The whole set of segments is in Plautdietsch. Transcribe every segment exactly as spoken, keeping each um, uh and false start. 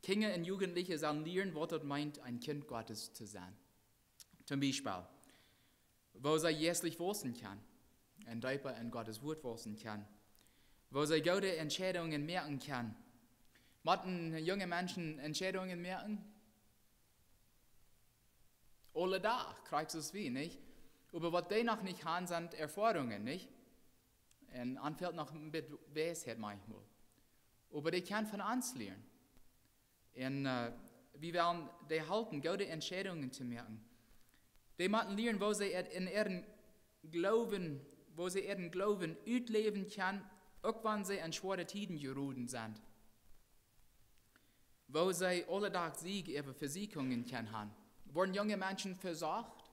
Kjinja un Jugendliche sellen lieren, waut daut meent, een Kjint Gottes to sennen. Toom Biespel, woo see jeistlich wausen kjennen un deepa en Gottes Wuat wausen kjennen. Woo see goode Entscheidungen moaken kjennen. Motten junge Menschen Entscheidungen moaken? Aule Dach, krakjt soo aus wie, nich? Oba waut dee noch nich haben, sent Erfoarungen, nich? Un an fält noch een bät Weisheit maunchmol. Oba dee kjennen von ons lieren. Un, äh, wie wellen dee halpen, goode Entscheidungen to moaken. Dee motten lieren, woo see et en äaren Gloowen, woo see äaren Gloowen utläwen kjennen, uk wan see en schwoare Tieden jeroden sent. Woo see aule Dach Sieg äwa Vesieekjungen kjennen haben. Woaren junge Menschen vesocht?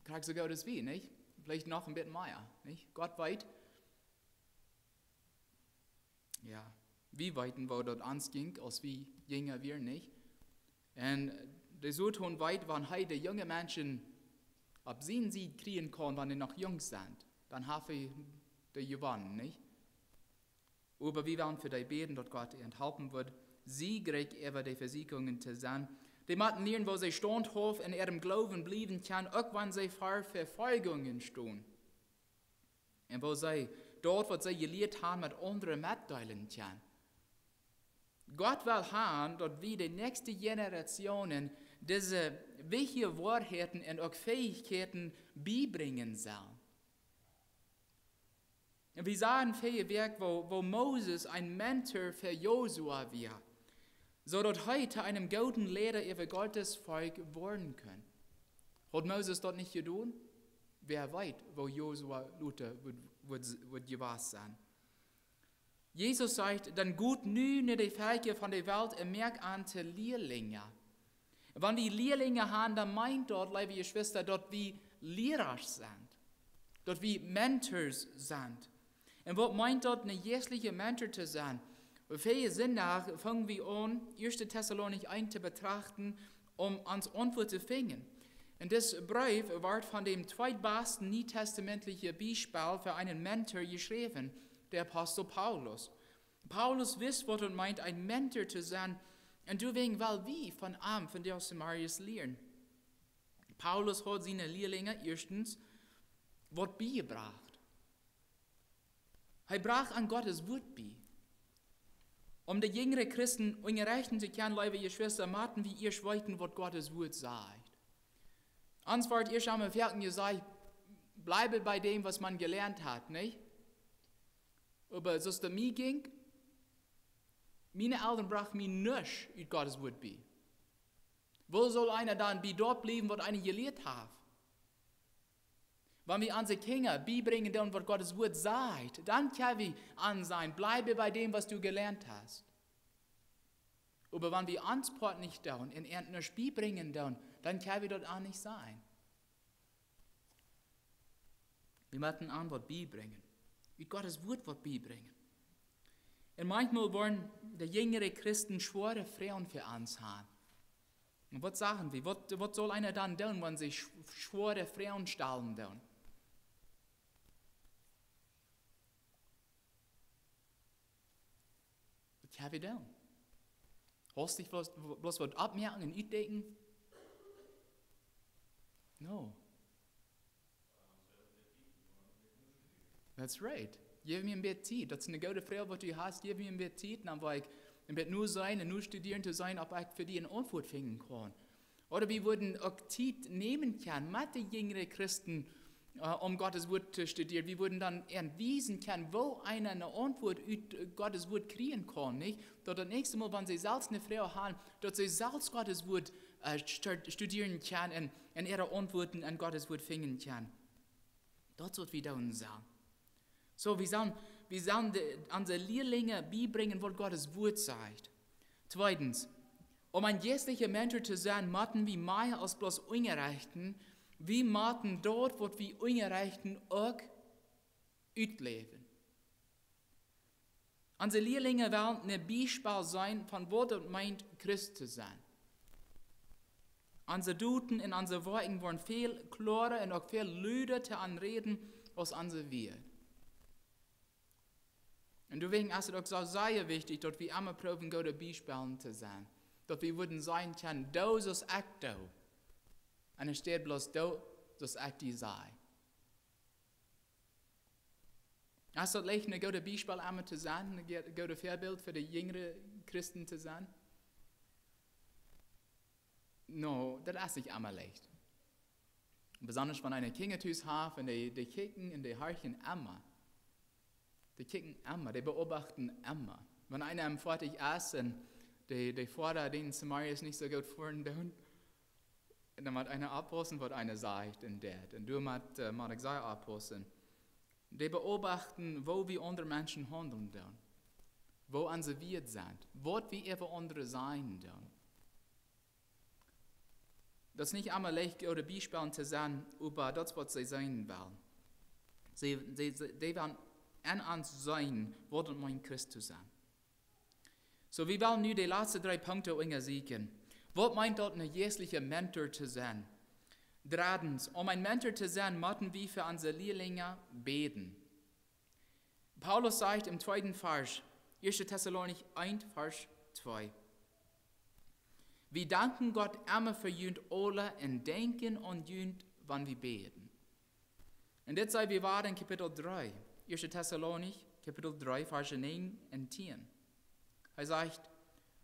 Krakjt soo goot aus wie, nich? Veleicht noch een bät mea, nich? Gott weet. Jo, wie weeten, woo daut ons jinkj, aus wie jinja wieren, nich? Un de Soton weet, wan hee de junge Menschen opp siene Sied kjrieen kaun, wan dee noch junk sent, dan haft hee dee jewonnen, nich? Oba wie wellen fa dee bäden, daut Gott an halpen woat, siegreich äwa de Vesieekjungen to sennen. Dee motten lieren, woo see staunthauft en äarem Gloowen bliewen kjennen, uk wan see ver Vefoljunk stonen. Un woo see daut, waut see jelieet haben, met aundre metdeelen kjennen. Gott well haben, daut wie de näakjste Generationen dise wichtje Woarheiten un uk Fäichkjeiten biebrinjen sellen. Un wie sagen väaje Wäakj, woo, woo Moses een Mentor fa Josua wia, soo daut hee to eenen gooden Leida äwa Gottes Volkj woaren kunn. Haud Moses daut nich jedonen? Wäa weet, woo Josua lota wudd, wudd, wudd jewast sennen. Jesus sajcht: "Dan got nu no de Velkja von de Welt un moakt an to Lierlinja." Wan wie Lierlinja haben, dan meent daut, leewe Jeschwista, daut wie Liera sent, daut wie Mentors sent. Un waut meent daut, een jeistlicha Mentor to sennen? Väaje Sindach fungen wie aun, Ieeschte Tessalonicha eent to betrachten, om ons Auntwuat to finjen. Un dis Breef woat von däm tweetbasten nietestamentlichen Biespel fa eenen Mentor jeschräwen, de Apostel Paulus. Paulus wist, waut et meent, een Mentor to sennen, un doawäajen well wie von am, von de Samarius, lieren. Paulus haud siene Lierlinja ieeschtens waut biejebrocht. Hee brocht an Gottes Wuat bie. Om de jinjre Christen unjarechten to kjennen, leewe Jeschwista, motten wie ieescht weeten, waut Gottes Wuat sajcht. Ons woat ieescht emol foaken jesajcht: "Bleibt bei dem, was man gelernt hat", nich? Oba soo aus daut mie jinkj, miene Elren brochten mie nuscht ut Gottes Wuat bie. Woo saul eena dan bie daut bliewen, waut eena jelieet haft? Wan wie onse Kjinja biebrinjen doonen, waut Gottes Wuat sajcht, dan kjenn wie an sajen: "Bleibe bei dem, was du gelernt hast." Oba wan wie ons Poat nich doonen un an nuscht biebrinjen doonen, dan kjenn wie daut an nich sajen. Wie motten an waut biebrinjen. Ut Gottes Wuat waut biebrinjen. Un maunchmol woaren de jinjre Christen schwoare Froagen fa ons haben. Un waut sajen wie? Waut, waut saul eena dan doonen, wan see sch-, schwoare Froagen stalen doonen? Waut kjenn wie doonen? Hast du bloos, bloos waut oppmoaken un utdenkjen? No. That's right. Jeff mie een bät Tiet. Daut es eene goode Froag, waut du hast. Jeff mie een bät Tiet, dan woa ekj een bät nu sennen un nu studieren to sennen, auf ekj fa die eene Auntwuat finjen kaun. Ooda wie wudden uk Tiet nämen kjennen, met de jinjre Christen, äh, om Gottes Wuat to studieren. Wie wudden dan an wiesen kjennen, woo eena eene Auntwuat ut, äh, Gottes Wuat kjrieen kaun, nich? Daut daut näakjste Mol, wan see selfst eene Froag haben, daut see selfst Gottes Wuat, äh, stu-, studieren kjennen un, un äare Auntwuaten en Gottes Wuat finjen kjennen. Daut es, waut wie doonen sellen. Soo, wie sellen, wie sellen de, onse Lierlinja biebrinjen, waut Gottes Wuat sajcht. Tweedens, om een jeistlicha Mentor to sennen, motten wie mea aus bloos unjarechten. Wie motten daut, waut wie unjarechten, uk utläwen. Onse Lierlinja wellen een Biespel sennen von waut et meent, Christ to sennen. Onse Doten un onse Woakjen woaren väl kloara un uk väl luda to an räden aus onse Wieed. Un doawäajen es et uk soo sea wichtich, daut wie emma proowen, goode Biespels to sennen. Daut wie wudden sajen kjennen: "Doo soo aus ekj doo." Un enne Städ bloos: "Doo soo aus ekj die saj." Es daut leicht, een goodet Biespel emma to sennen, een go-, goodet Väabilt fa de jinjre Christen to sennen? No, daut es nich emma leicht. Besonda wan eena Kjinja tus haft un dee, dee kjikjen un dee horchen emma. Dee kjikjen emma, dee beobachten emma. Wan eena em Foatich es un dee, dee Foda, dän zemorjes nich soo goot foaren deit, un dan mott eena oppaussen, waut eena sajcht un deit. Un doa mott, äh, mott ekj sea oppaussen. Dee beobachten, woo wie aundre Menschen haundlen doonen. Woo onse Wieed sent. Waut wie äwa aundre sajen doonen. Daut es nich emma leicht, goode Biespels to sennen, oba daut es, waut see seenen wellen. See, see, see, dee wellen aun ons seenen, waut daut meent, Christ to sennen. Soo, wie wellen nu de latste dree Punkten unjasieekjen. Waut meent daut, een jeistlicha Mentor to sennen? Dreddens, om een Mentor to sennen, motten wie fa onse Lierlinja bäden. Paulus sajcht em tweeden Varsch, Ieeschte Tessalonicha eent, Varsch twee: "Wie danken Gott emma fa junt aule un denkjen aun junt, wan wie bäden." Un dit saj wie wieda en Kapitel dree, Ieeschte Tessalonicha, Kapitel dree, Varsch näajen un tieen. Hee sajcht: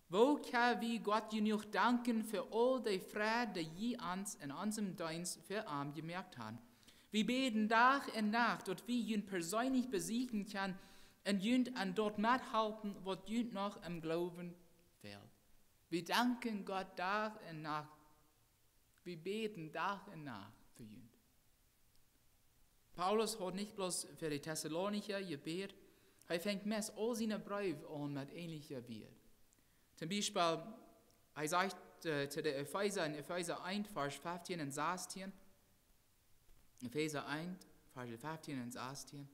"Woo kjenn wie Gott jenuach danken fa aul dee Fräd, dee jie ons en onsem Deenst fa am jemoakt haben? Wie bäden Dach un Nacht, daut wie junt perseenlich besieekjen kjennen un junt aun daut methalpen, waut junt noch em Gloowen fält." Wie danken Gott Dach un Nacht. Wie bäden Dach un Nacht fa junt. Paulus haud nich bloos fa de Tessalonicha jebät, hee fangt meist aul siene Breew aun met änelje Wieed. Toom Biespel, hee sajcht, äh, to de Efeesa en Efeesa eent, Varsch feftieen un sastieen. Efeesa eent, Varsch feftieen un sastieen.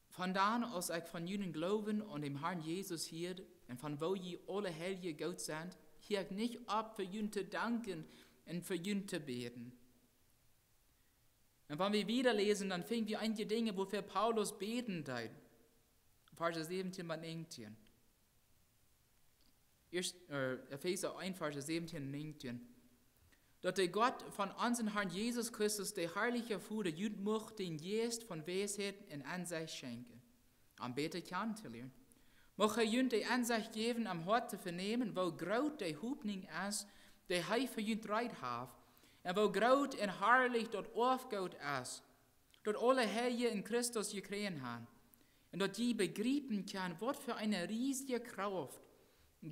"Von dan aus ekj von junen Gloowen aun däm Harn Jesus hieed un von woo jie aule Heilje goot sent, hia ekj nich opp, fa junt to danken un fa junt to bäden." Un wan wie wieda läsen, dan finjen wie eenje Dinja, wuafäa Paulus bäden deed. Varsch säwentieen bat näajentieen. Ieescht, äh, Efeesa eent, Varsch säwentieen un näajentieen. "Daut de Gott von onsen Harn Jesus Christus, de harliche Voda, junt mucht dän Jeist von Weisheit un Ensecht schenkjen, am bäta kjanen to lieren. Mucht hee junt de Ensecht jäwen, em Hoat to venämen, woo groot de Hopninj es, dee hee fa junt reed haft, un woo groot un harlich daut Oafgoot es, daut aule Heilje en Christus jekjräajen haben, un daut jie bejriepen kjennen, waut fa eene riesje Krauft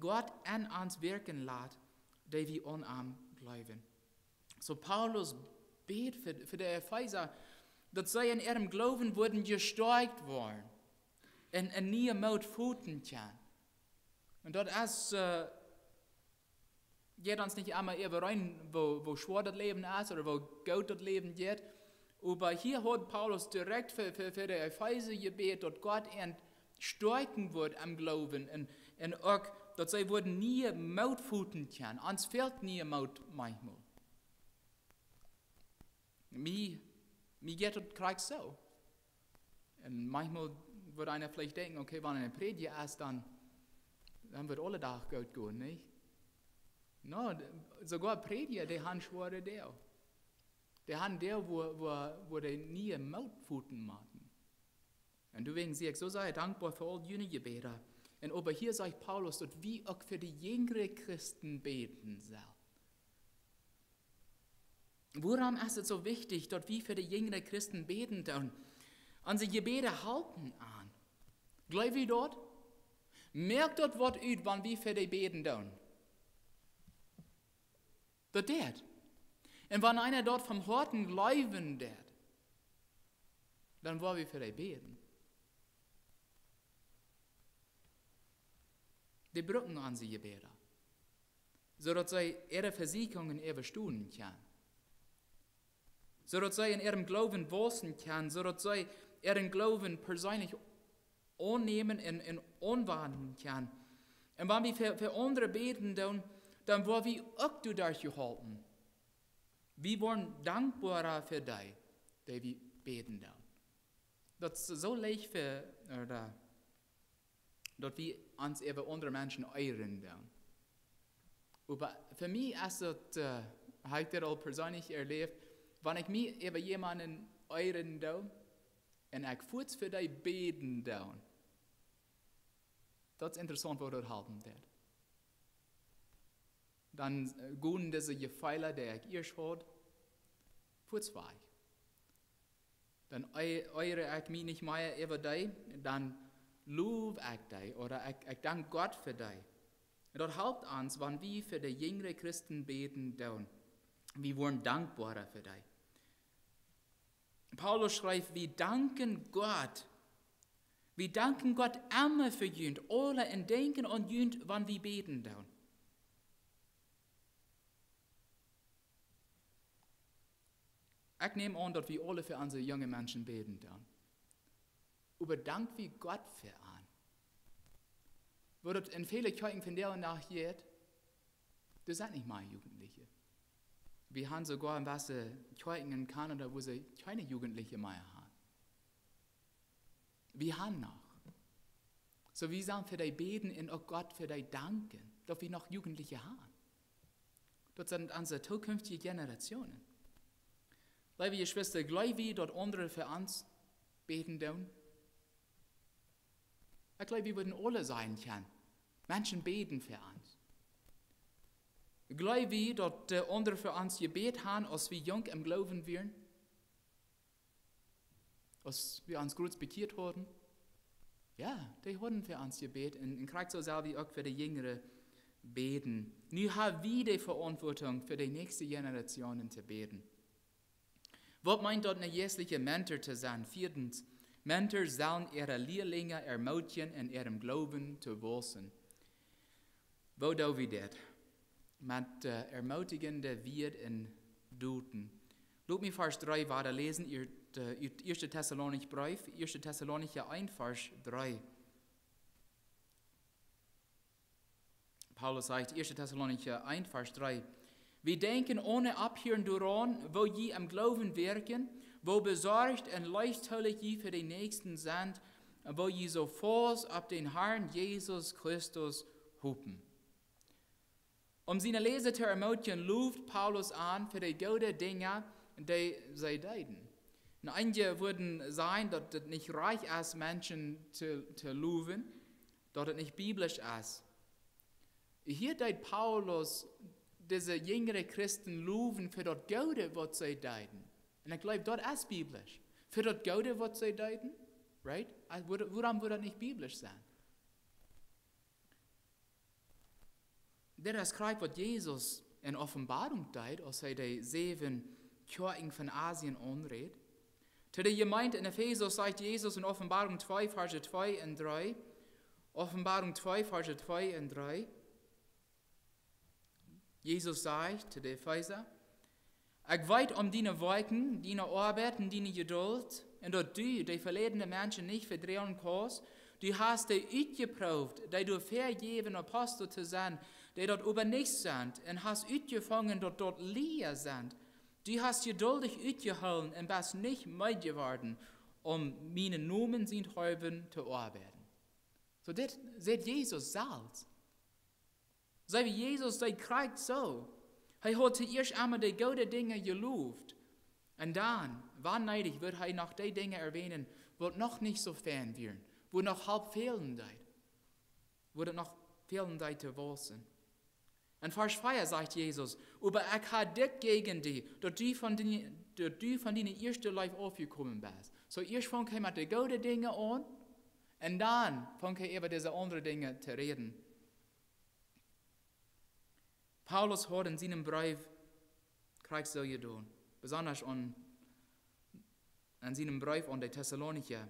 Gott en ons wirkjen lat, dee wie aun am gloowen." Soo Paulus bät fa, fa de Efeesa, daut see en äarem Gloowen wudden jestoakjt woaren un, un nieen Moot foten kjennen. Un daut es, äh, jeit ons nich emma äwareen, woo, woo schwoa daut Läwen es ooda woo goot daut Läwen jeit. Oba hia haud Paulus direkt fa, fa, fa de Efeesa jebät, daut Gott an stoakjen wudd em Gloowen un, un uk, daut see wudden nieen Moot foten kjennen. Ons fält nieen Moot maunchmol. Mie, mie jeit daut krakjt soo. Un maunchmol wudd eena veleicht denkjen, okay, wan eena Prädja es, dan, dan woat aules goot gonen, nich? No, d-, soogoa Prädja, dee han schwoare Doag. Dee han Doag, wua, wua, wua dee nieen Moot foten motten. Un doawäajen sie ekj soo sea dankboa fa aul june Jebäda. Un oba hia sajcht Paulus, daut wie uk fa de jinjre Christen bäden sellen. Wuarom es et soo wichtich, daut wie fa de jinjre Christen bäden doonen? Onse Jebäda halpen an. Jleew jie daut? Moakt daut waut ut, wan wie fa dee bäden doonen? Daut deit. Un wan eena daut von Hoaten jleewen deit, dan woa wie fa dee bäden. Dee brucken onse Jebäda, soo daut see äare Vesieekjungen äwastonen kjennen, soo daut see en äarem Gloowen wausen kjennen, soo daut see äaren Gloowen perseenlich aunnämen un, un aunwenden kjennen. Un wan wie fa, fa aundre bäden doonen, dan woa wie uk doaderch jeholpen. Wie woaren dankboara fa dee, dee wie bäden doonen. Daut es soo leicht fa, ooda daut wie ons äwa aundre Menschen eeren doonen. Oba fa mie es daut, äh, hab ekj daut aul perseenlich erläft, wan ekj mie äwa jemaunden eeren doo un ekj fuaz fa dee bäden doo, daut es interessaunt, woo daut halpen deit. Dan, äh, gonen dise Jefeelen, dee ekj ieescht haud, fuaz wajch. Dan ei-, eer ekj mie nich mea äwa dee, dan low ekj dee, ooda ekj, ekj dank Gott fa dee. Un daut halpt ons, wan wie fa de jinjre Christen bäden doonen. Wie woaren dankboara fa dee. Paulus schrift: "Wie danken Gott. Wie danken Gott emma fa junt aula un denkjen aun junt, wan wie bäden doonen." Ekj näm aun, daut wie aule fa onse junge Menschen bäden doonen. Oba dank wie Gott fa an? Woo daut en väle Kjoakjen vondoag dän Dach jeit, doa sent nich mea Jugendliche. Wie haben soogoa en waut fa Kjoakjen en Kanada, wua see kjeene Jugendliche mea haben. Wie haben noch. Soo, wie sellen fa dee bäden un uk Gott fa dee danken, daut wie noch Jugendliche haben. Daut sent onse tookjünftje Generationen. Leewe Jeschwista, jleew wie, daut aundre fa ons bäden doonen? Ekj jleew, wie wudden aule sajen kjennen: "Menschen, bäd fa ons." Jleew wie, daut, äh, aundre fa ons jebät haben, aus wie junk em Gloowen wieren? Aus wie ons krakjt bekjieet hauden? Jo, dee hauden fa ons jebät un, un krakjt soo sell wie uk fa de Jinjre bäden. Nu hab wie de Veauntwuatunk, fa de näakjste Generationen to bäden. Waut meent daut, een jeistlicha Mentor to sennen? Vieedens, Mentors sellen äare Lielinje ermutigen, en äarem Gloowen to waussen. Woo doo wie daut? Met, äh, ermutigende Wieed un Doten. Lot mie Varsch dree wada läsen, ut, äh, ut ieeschte Tessalonicha Breef, ieeschte Tessalonicha eent, Varsch dree. Paulus sajcht, ieeschte Tessalonicha eent, Varsch dree: "Wie denkjen onen Opphieren doaraun, woo jie em Gloowen wirkjen, woo besorcht un leeftoolich jie fa dän Näakjsten sent, un woo jie soo faust opp dän Harn Jesus Christus hopen." Om siene Läsa to ermutigen, loft Paulus an fa de goode Dinja, dee see deeden. Un eenje wudden sajen, daut et nich rajcht es, Menschen to, to lowen, daut et nich biblisch es. Hia deed Paulus dise jinjre Christen lowen fa daut Goode, waut see deeden. Un ekj jleew, daut es biblisch. Fa daut Goode, waut see deeden, right? Äh, wudd-, wuarom wudd daut nich biblisch sennen? Dit es krakjt, waut Jesus en Openboarunk deed, aus hee de säwen Kjoakjen von Asien aunräd. To de Jemeent en Efesus sajcht Jesus en Openboarunk twee, Varsch twee un dree. Openboarunk twee, Varsch twee un dree. Jesus sajcht to de Efeesa: "Ekj weet om diene Woakjen, diene Oabeit un diene Jedult, un daut du de veloarne Menschen nich vedroagen kaust. Du hast dee utjeprooft, dee doa väajäwen Apostel to sennen, dee daut oba nich sent, un hast utjefungen, daut daut Liera sent. Du hast jeduldich utjehoolen un best nich meed jeworden, om mienen Nomen sienthaulwen to oabeiden." Soo, dit sajcht Jesus selfst. See wie, Jesus deed krakjt soo. Hee haud ieescht emol de goode Dinja jeloft. Un dan, wan needich, wudd hee noch dee Dinja erwähnen, waut noch nich soo fein wieren, wua noch Help fälen deed, wua daut noch fälen deed to waussen. En Varsch vea sajcht Jesus: "Oba ekj hab dit jäajen die, daut du von diene, daut du von diene ieeschte Leew aufjekomen best." Soo, ieescht funk hee met de goode Dinja aun, un dan funk hee äwa dise aundre Dinja to räden. Paulus haud en sienem Breef krakjt soo jedonen, besonda aun, en sienem Breef aun de Tessalonicha.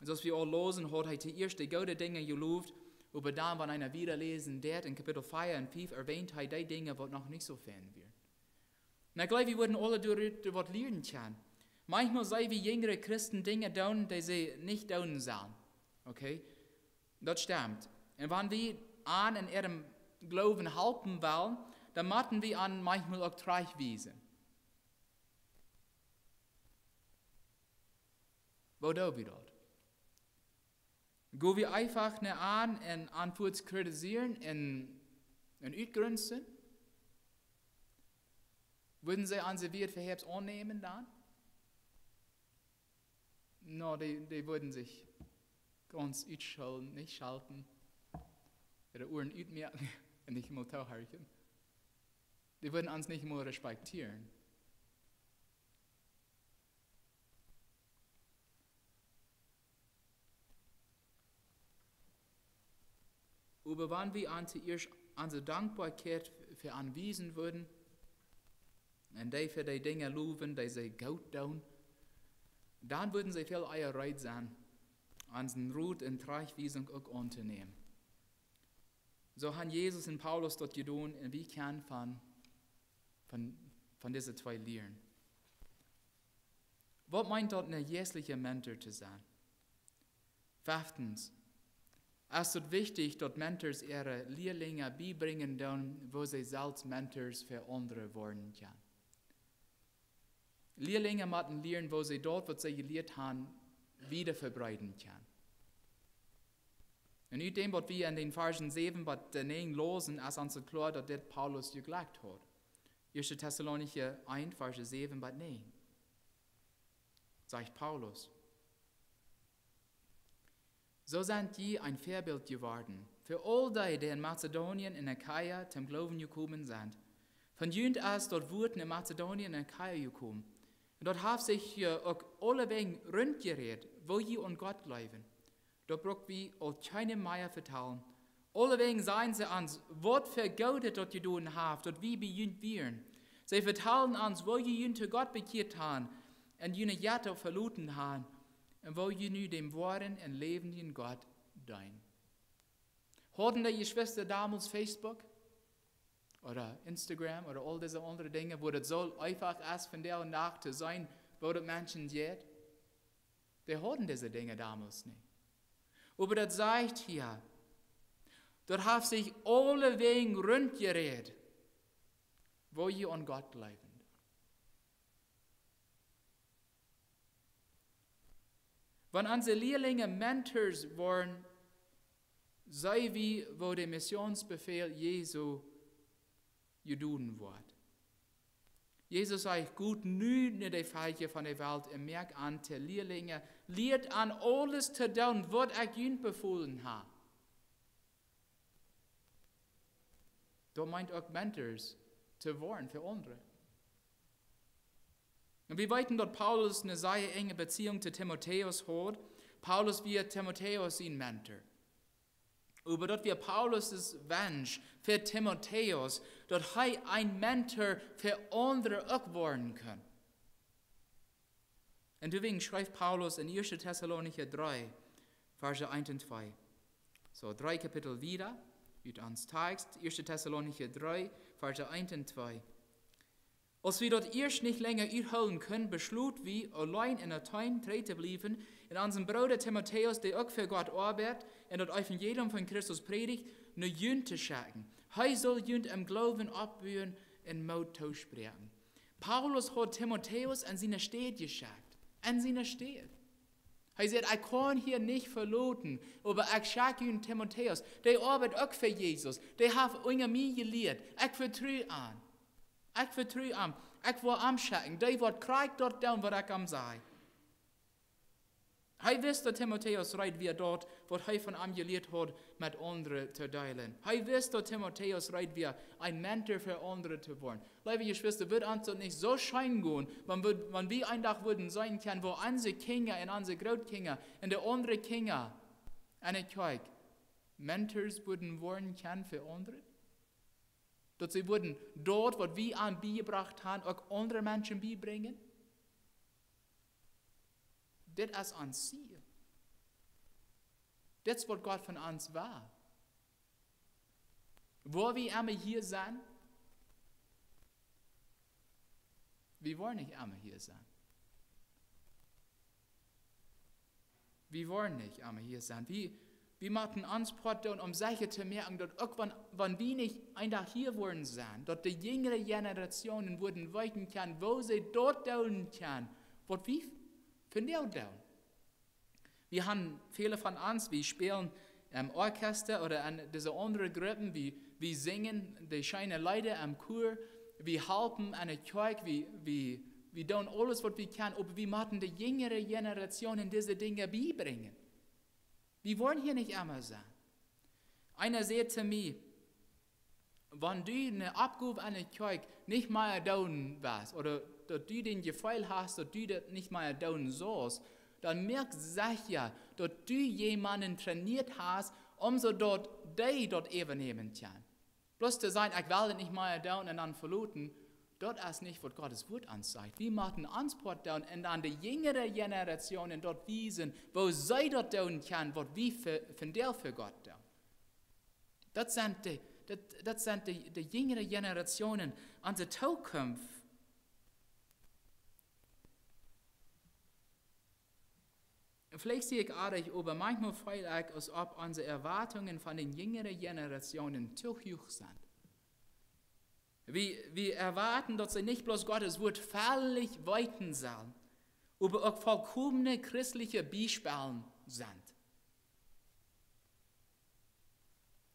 Soo aus wie aul läsen, haud hee ieescht de goode Dinja jeloft, oba dan, wan eena wieda läsen deit, en Kapitel vea un fief, erwähnt hee dee Dinja, waut noch nich soo fein wieren. Un ekj jleew, wie wudden aule doa waut lieren kjennen. Maunchmol seenen wie jinjre Christen Dinja doonen, dee see nich doonen sellen. Okay? Daut stemt. Un wan wie an en äarem Gloowen halpen wellen, dan motten wie an maunchmol uk trajchtwiesen. Woo doo wie daut? Go wie eefach no an un an fuaz kritisieren un, un utgrunzen? Wudden see onse Wieed veheeps aunnämen dan? No, dee, dee wudden sikj gaunz utschollen, nich schalten, äare Uaren utmoaken un nich mol toohorchen. Dee wudden ons nich mol respektieren. Oba wan wie an toieescht onse Dankboakjeit fa an wiesen wudden, un dee fa dee Dinja lowen, dee see goot doonen, dan wudden see väl ea reed sennen, onsen Rot un Trajchtwiesunk uk auntonämen. Soo han Jesus un Paulus daut jedonen un wie kjennen von, von, von dise twee lieren. Waut meent daut, een jeistlicha Mentor to sennen? Feftens, es daut wichtich, daut Mentors äare Lielinja biebrinjen doonen, woo see selfst Mentors fa aundre woaren kjennen. Lielinja motten lieren, woo see daut, waut see jelieet han, wieda vebreeden kjennen. Un ut däm, waut wie en dän Varschen säwen bat näajen läsen, es ons kloa, daut dit Paulus jejlikjt haud. Ieeschte Tessalonicha eent, Varschen säwen bat näajen, sajcht Paulus: Soo sent jie een Väabilt jeworden fa aul dee, dee en Mazedonien un Achaia toom Gloowen jekomen sent. Von junt es daut Wuat en Mazedonien un Achaia jekomen. Un daut haft sikj, äh, uk aulewäajen runtjerät, woo jie aun Gott jleewen. Daut bruck wie aul kjeenem mea vetalen. Aulewäajen sajen see ons, waut fa Goodet daut jedonen haft, daut wie bie junt wieren. See vetalen ons, woo jie junt to Gott bekjieet han un june Jetta veloten han, un woo jie nu däm woaren un läwendjen Gott deenen. Hauden dee Jeschwista donmols Facebook ooda Instagram ooda aul dise aundre Dinja, woo daut soo eefach es vondoag dän Dach to seenen, woo daut Menschen jeit? Dee hauden dise Dinja donmols nich. Oba daut sajcht hia, daut haft sikj aulewäajen runtjerät, woo jie aun Gott jleewen. Wan onse Lielinja Mentors woaren, see wie, woo de Missionsbefäl Jesu jedonen woat. Jesus sajcht: Got nu no de Velkja von de Welt un moakt an to Lielinja, lieet an aules to doonen, waut ekj junt befolen ha. Daut meent uk Mentors to woaren fa aundre. Un wie weeten, daut Paulus eene sea enje Beziehunk to Timotäus haud. Paulus wia Timotäus sien Mentor. Oba daut wia Paulus sien Wensch fa Timotäus, daut hee een Mentor fa aundre uk woaren kunn. Un doawäajen schrift Paulus en Ieeschte Tessalonicha dree, Varschen eent un twee. Soo, dree Kapitel wieda, ut ons Tekst, Ieeschte Tessalonicha dree, Varschen eent un twee. Aus wie daut ieescht nich lenja uthoolen kunnen, beschloot wie, auleen en Athen trigj to bliewen un onsen Brooda Timotäus, dee uk fa Gott oabeit un daut Evangelium von Christus prädicht, no junt to schekjen. Hee saul junt em Gloowen oppbuen un Moot toospräakjen. Paulus haud Timotäus en siene Städ jeschekjt. En siene Städ. Hee säd: Ekj kaun hia nich veloten, oba ekj schekj junt Timotäus. Dee oabeit uk fa Jesus. Dee haft unja mie jelieet. Ekj vetru am. Ekj vetru am. Ekj woa am schekjen. Dee woat krakjt daut doonen, waut ekj am saj. Hee wist, daut Timotäus reed wia, daut, waut hee von am jelieet haud, met aundre to deelen. Hee wist, daut Timotäus reed wia, een Mentor fa aundre to woaren. Leewe Jeschwista, wudd ons daut nich soo scheen gonen, wan wie, wan wie een Dach wudden seenen kjennen, woo onse Kjinja un onse Grootkjinja un de aundre Kjinja enne Kjoakj Mentors wudden woaren kjennen fa aundre? Daut see wudden daut, waut wie an biejebrocht han, uk aundre Menschen biebrinjen? Dit es ons Ziel. Dit es, waut Gott von ons well. Woa wie emma hia sennen? Wie woaren nich emma hia sennen. Wie woaren nich emma hia sennen. Wie, wie motten ons Poat doonen, om secha to moaken, daut uk wan, wan wie nich een Dach hia woaren sennen, daut de jinjre Jenerationen wudden weeten kjennen, woo see daut doonen kjennen, waut wie vondoag doonen. Wie haben, väle von ons, wie spälen em Orchester ooda en dise aundre Gruppen, wie, wie sinjen de scheene Leeda em Chor, wie halpen aun de Kjoakj, wie, wie, wie doonen aules waut wie kjennen, oba wie motten de jinjre Generation dise Dinja biebrinjen. Wie woaren hia nich emma sennen. Eena säd to mie: Wan du ne Oppgow aun de Kjoakj nich mea doonen woascht, ooda daut du daut Jefeel hast, daut du daut nich mea doonen saust, dan moak secha, daut du jemaunden trainieet hast, om soo daut dee daut äwanämen kjennen. Bloos to sajen: "Ekj well daut nich mea doonen", un dan veloten, daut es nich waut Gott sien Wuat ons sajcht. Wie motten ons Poat doonen un dan de jinjre Generation daut wiesen, woo see daut doonen kjennen, waut wie fa, fa Deel fa Gott doonen. Daut sent de, daut, daut sent de, de jinjre Generation, onse Zukunft. Veleicht sie ekj oajch, oba maunchmol feel ekj, aus auf onse Erwoatungen von de jinjre Generation too huach sent. Wie, wie erwoaten, daut see nich bloos Gott sien Wuat völlig weeten sellen, oba uk volkomne christelje Biespels sent.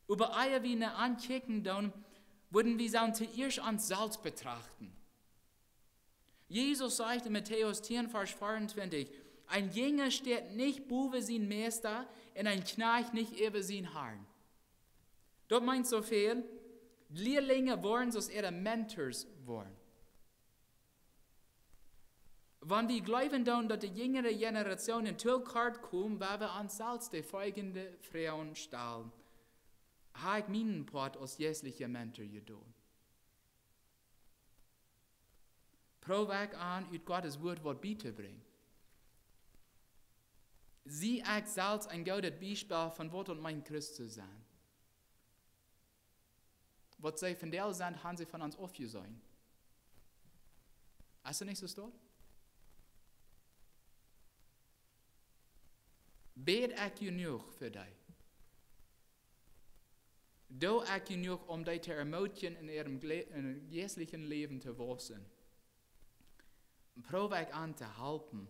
Oba ea wie an ankjikjen doonen, wudden wie sellen toieescht ons selfst betrachten. Jesus sajcht en Matäus tieen, Varsch veeauntwintich: "Een Jinja steit nich bowen sienen Meista un een Kjnajcht nich äwa sienen Harn." Daut meent soo väl, Lieelinje woaren soo aus äare Mentors woaren. Wan wie jleewen doonen, daut de jinjre Generation too kort kjemt, woa wie ons selfst de folgende Froag stalen: "Hab ekj mienen Poat aus jeistlicha Mentor jedonen? Proow ekj aun, ut Gott sien Wuat waut bietobrinjen? Sie ekj selfst een goodet Biespel von waut daut meent, Christ to sennen? Waut see vondoag sent, haben see von ons aufjeseenen. Es daut nich soo, Stot? Bäd ekj jenuach fa dee? Doo ekj jenuach, om dee to ermootjen, en äa Gle-, en äa jeistlichet Läwen to wausen? Proow ekj an to halpen?"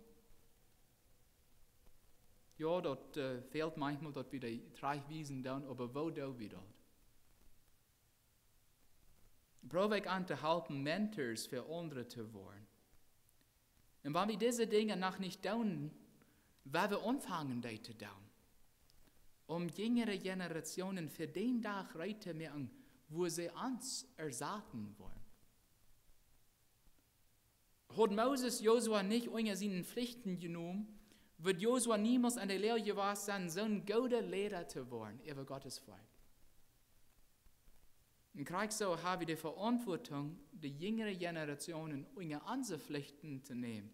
Jo, daut, äh, fält maunchmol, daut wie dee trajchtwiesen doonen, oba woo doo wie daut? Proow ekj an to halpen, Mentors fa aundre to woaren? Un wan wie dise Dinja noch nich doonen, woa wie aunfangen, dee to doonen, om jinjre Generationen fa dän Dach reed to moaken, wua see ons ersaten woaren? Haud Moses Josua nich unja siene Flichten jenomen, wudd Josua niemols en de Loag jewast sennen, soon gooda Liera to woaren äwa Gott sien Volkj. Un krakjt soo ha wie de Veauntwuatunk, de jinjre Generationen unja onse Flichten to nämen,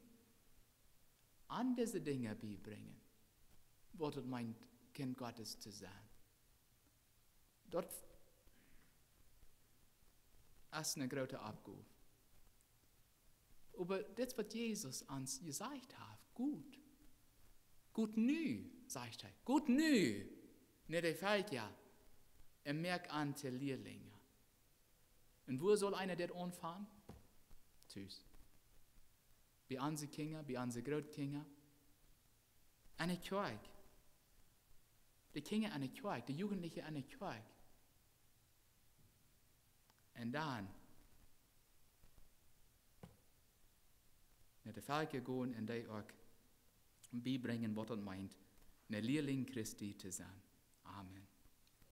an dise Dinja biebrinjen, waut daut meent, Kjint Gottes to sennen. Daut es eene groote Oppgow. Oba dit, waut Jesus ons jesajcht haft: "Got, got nu", sajcht hee, "got nu no de Velkja un moakt an to Lieelinje." Un wua saul eena dit aunfangen? Tus. Bie onse Kjinja, bie onse Grootkjinja. En de Kjoakj. De Kjinja en de Kjoakj, de Jugendliche en de Kjoakj. Un dan no de Velkja gonen un dee uk biebrinjen, waut daut meent, een Lieeling Christi to sennen. Amen.